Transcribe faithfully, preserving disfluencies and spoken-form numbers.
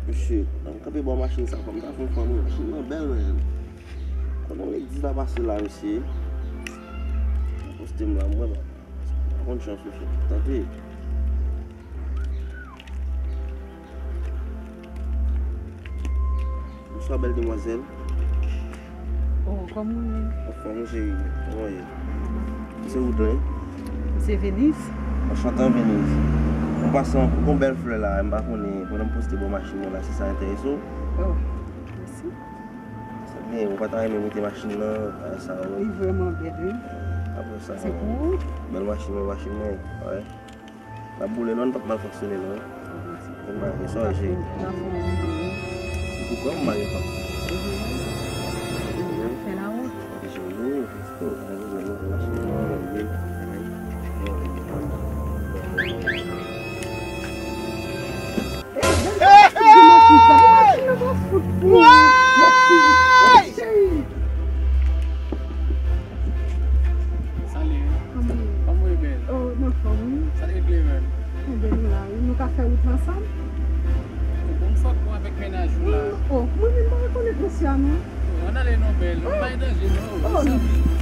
Mesye, lè m kanpe bò machin sa, fò m ta fè yon fanmi, machin nan bèl, men. Konnen legliz la pase la, mesye. Poste m la, mwen, pa konn chans, mesye. Tande. Bonswa, bèl demwazèl. Oh, kòman w ye? Anfòm, wi, cheri. Kòman w ye? Se wout lan, wi. Se Venise. Anchanté, Venise. An pasan, ou gon bèl flè la, m pa konnen, pandan m poste bò machin mwen la, si sa enterese w. Oh, mèsi. Sa byen, ou pa ta renmen monte machin nan, bagay sa yo. Li vrèman bèl, wi. Apre sa, se pou ou? Bèl machin mwen, machin mwen, wi. N ap boule non, n p ap mal fonksyone non. Mwen marye, sa w jere. Ou konprann m marye pa. N ap fè lawot. Ok, cheri. Oh, mwen bezwen nou fè machin nan. Salut. Kòman w ye? Kòman w ye, bèl? Oh, nan fòm, wi. Sa te vle, bèl? Enben, nou la, wi. Nou ka fè wout la ansanm? Ou konn fòk mwen avèk mennaj ou la. Oh, mwen menm pa rekonèt mesye a, non. Ann ale non, bèl. Oh. Pa gen danje, non. Oh.